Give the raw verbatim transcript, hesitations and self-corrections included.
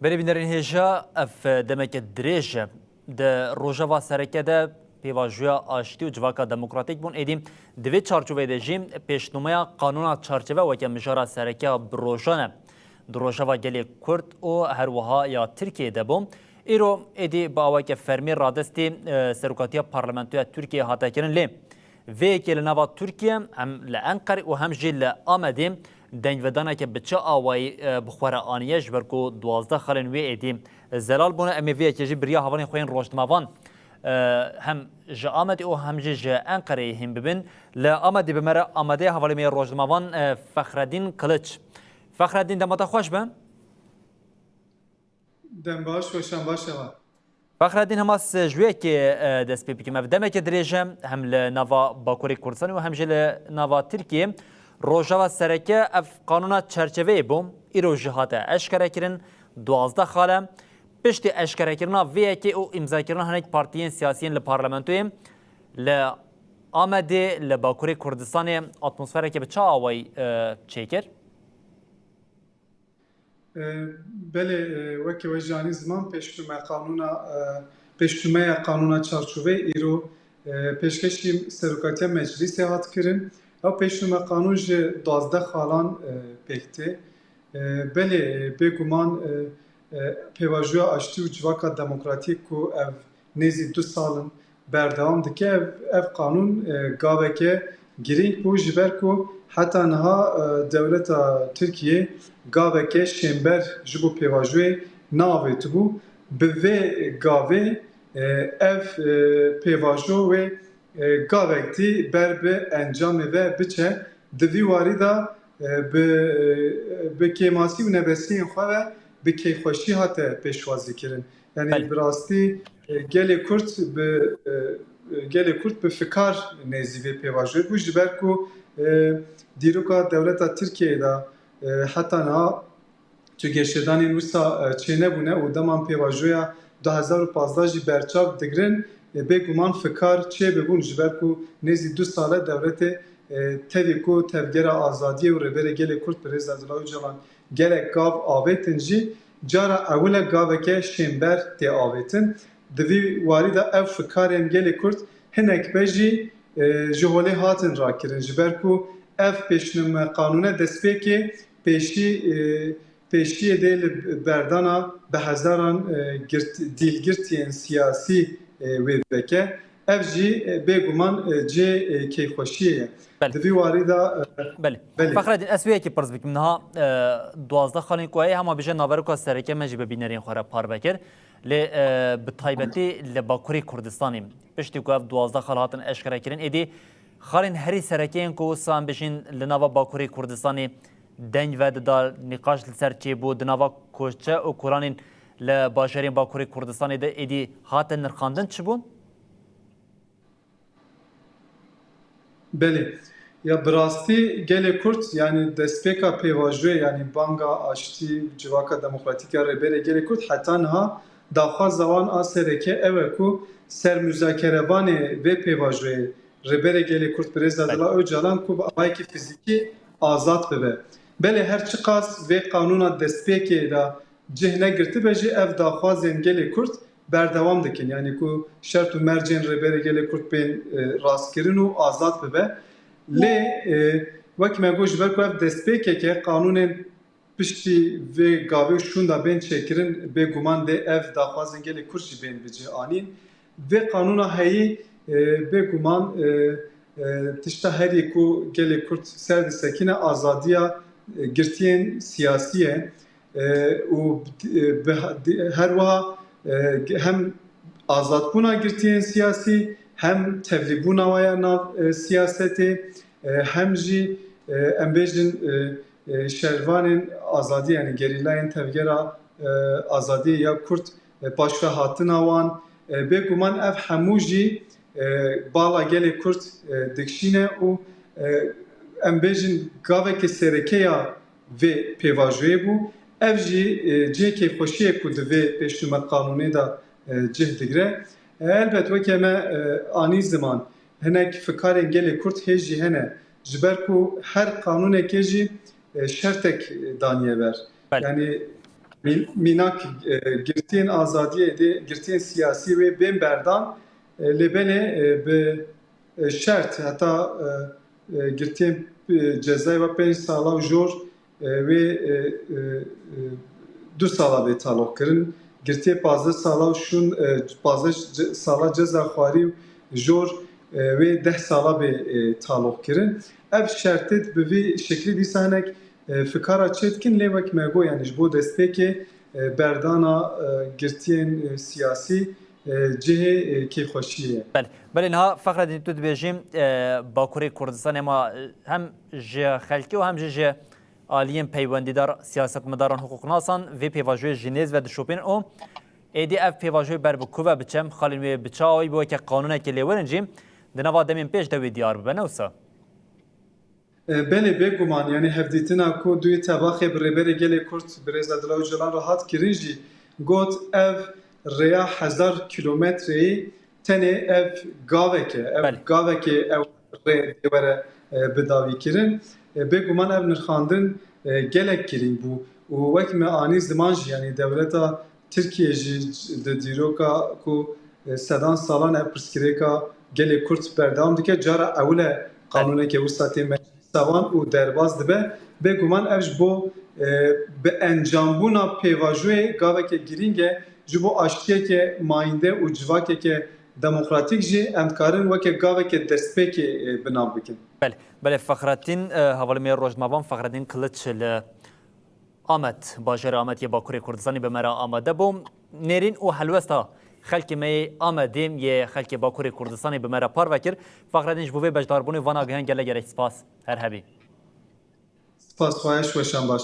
Belê bînerên hêja, ev demeke dirêj e. Di rojeva sereke de pêvajoya aştî û civaka demokratîk bûn. Êdî di vê çarçoveyê de jî pêşnûmeya qanûna çarçove weke mijara sereke ya bi rojan e. Di rojeva gelê Kurd û her wiha ya Tirkiyeyê de bû. Îro êdî bi aweke fermî radestî, e, serokatiya parlamentoya Tirkiyeyê hate kirin. Lê vê yekê li nava Tirkiye hem li Enqerê û hem jî li Amedê dengvedaneke bi çi awayî, e, bi xwe re aniye, ji ber ku duwazdeh xalên wê êdî zelal bûne. Em ê vê yekê jî bi riya hevalên xwe yên rojnamevan, e, hem ji Amedê û hem jî ji Enqereyê hîn bibin. Li Amedê bi me re amadeyê hevalê me yê rojnamevan, e, Fexredîn Kiliç. Fexredîn, dema te xweş be. Dem baş, weşan baş heval. Fexredîn, hema s-, ji wê yekê, e, dest pê bikim. Ev demeke dirêj e, hem li nava Bakurê Kurdistanê û hem jî li nava Tirkiyê. Rojava sereke ev qanûna çerçeveyê bû. Îro jî hate eşkerekirin, duwazdeh xal e. Piştî eşkerekirina vê yekê û îmzakirina hinek partiyên siyasiyên li parlamentoyê, li Amedê, li Bakurê Kurdistanê atmosfereke bi çi awayî, e, çêkir? E, belê, e, weke we jî anî ziman, pêşnûme qanûna, e, pêşnûmeya qanûna çarçoveyê îro, e, pêşkêşî Serokatiya Meclîsê hat kirin. Ew pêşnûme qanûn ji duwazdeh xalan, e, pêk tê. E, belê, e, bêguman, e, e, pêvajoya aştî û civaka demokratîk ku ev nêzî du sal in berdewam dike. Ev, ev qanûn, e, gaveke girîng bû, ji ber ku heta niha, e, dewleta Tirkiyê gaveke şênber ji bo pêvajoyê neavêtibû. Bi vê gavê, e, ev, e, pêvajo wê, e, gavek dî ber bi encamê ve biçe. Di vî warî de, e, bi, e, bi kêmasî û nebesiyên xwe ve bi kêfxweşî hate pêşwazî kirin. Yani Belê. Bi rastî, e, gelê Kurd bi, e, e, gelê Kurd bi fikar nêzî vê pêvajoyê bû, ji ber ku, e, dîroka dewleta Tirkiyeyê de, e, heta niha tu geşedanên wisa, e, çênebûne û deman pêvajoya du hezar û pazdeh jî berçav digirin, e, bêguman fikar çêbibûn, ji ber ku nêzî du sal e dewletê, e, tevî ku Tevgera Azadiyê û Rêberê Gelê Kurd Birêz Abdullah Ocalan gelek gav avêtin jî, cara ewil e gaveke şênber tê avêtin. Di vî warî de ev fikarên gelê Kurd hinek be jî, e, ji holê hatin rakirin, ji ber ku ev pêşnûme qanûne destpêkê pêşî, e, pêşiyê dê li berdana bi hezaran, e, girt-, dîlgirtiyên siyasî, e, wê veke. Ev jî, e, bêguman, e, cihê, e, kêfxweşiyê ye. Belê. Di vî warî de, e, Belê. Belê. Fexredîn, ez wê yekê pirs bikim. Niha, e, duwazdeh xalên ku heye, hema bêje naveroka sereke me jî bi bînerên xwe re parve kir. Lê, e, bi taybetî li Bakurê Kurdistanê, piştî ku ev duwazdeh xal hatin eşkerekirin, êdî xalên herî sereke yên ku wisa em bêjin li nava Bakurê Kurdistanê deng vedida, nîqaş li ser çêbû, di nava koçe û kolanên li bajarên Bakurê Kurdistanê de êdî hate nirxandin çi bûn? Belê. Ya bi rastî gelê Kurd, yanî destpêka pêvajoyê, yanî banga aştî, civaka demokratîk ya Rêberê Gelê Kurd heta niha daxwaza wan a sereke ew e ku sermuzakerevanê vê pêvajoyê Rêberê Gelê Kurd Birêz Belê. Abdullah Ocalan ku bi awayekî fizîkî azad bibe. Belê her çiqas vê qanûna destpêkê de cih negirtibe jî ev daxwazên gelê Kurd berdewam dikin. Yanî ku şert û mercên Rêberê Gelê Kurd bên, e, rastkirin û azad bibe. Lê, e, wek me got, ji ber ku ev destpêkek e, qanûnên piştî vê gavê û şûnda bên çêkirin, bêguman dê ev daxwazên gelê Kurd jî bên bi cih anîn. Vê qanûna heyî, e, bêguman, e, e, tişta herî ku gelê Kurd ser disekine azadiya, e, girtiyên siyasî ye. E, û, e, bi, di, her wiha, e, hem azadbûna girtiyên siyasî, hem tevlîbûna wa ya nav, e, siyasetê, e, hem jî, e, em bêjin, e, e, şervanên azadî, yanî gerîlayên tevgera, e, azadiyê ya Kurd, e, paşvehatina wan, e, bêguman ev hemû jî, e, bala gelê Kurd, e, dikşîne û, e, em bêjin gaveke sereke ya vê pêvajoyê bû. Ev jî, e, cihê kêfxweşiyê ku di vê pêşnûme qanûnê de, e, cih digire. E, elbet weke me, e, anî ziman, hinek fikarên gelê Kurd hê jî hene. Ji ber ku her qanûnekê jî, e, şertek daniye ber. Belê. Yanî Mî- Mînak e, girtiyên azadiyê dê girtiyên siyasî wê bên berdan e, lê belê e, bi e, şert heta e, e, girtiyên e, cezayê ve pênc sala û jor e, wê e, e, e, du sala bê taloq kirin. Girtiyê pazdeh sala û şûn e, pazdeh ce- sala ceza xwarî û jor e, wê deh sala bê e, taloq kirin. Ev şertêt bi vî şeklî dîsa hinek e, fikara çê dikin, lê wek me got, yanî ji bo destpêkê e, berdana e, girtiyên e, siyasî e, cihê e, kêfxweşiyê ye. Belê, belê niha Fexredîn tu dibêjî e, Bakurê Kurdistanê ma e, hem ji xelkê û hem jî ji aliyên peywendîdar, siyasetmedaran, hiqûqnasan vê pêvajoyê ji nêz ve dişopînin û êdî ev pêvajoyê ber bi ku ve biçe, xalên wê bi çi awayî bi weke qanûnekê lêwerin jî di nava demên pêş de wê diyar bibe, ne wisa? E, Belê, bêguman, yanî hevdîtina ku duyê tebaxê bi Rêberê Gelê Kurd birêz Abdullah Ocalan re hat kirin jî got, ev rêya hezar kîlometreyê tenê ev gavek e, ev Belê. gavekê ew rê dê were e, bidawîkirin. E, Bêguman ev nirxandin e, gelek girîng bû û wek me anî ziman jî, yanî dewleta Tirkiyê jî di dîroka ku e, sedan salan ev pirsgirêka gelê Kurd berdewam dike, cara ewil e qanûneke wisa tê meclisa wan û derbas dibe. Bêguman ev ji bo e, bi encambûna pêvajoyê gaveke girîng e, ji bo aştiyeke mayînde û civakeke demokratîk jî em dikarin weke gaveke destpêkê e, bi nav bikin. Belê, belê Fexrettin, e, hevalê me yê rojnamevan Fexrettin Kiliç li Amed, bajarê Amed yê Bakurê Kurdistanê bi me re amade bû. Nêrîn û helwesta xelkê me yê Amedê, yê xelkê Bakurê Kurdistanê bi me re parve kir. Fexredîn, ji bo vê beşdarbûnê van agihan gelek gelek spas. Her hebî. Spas xweş, weşan baş.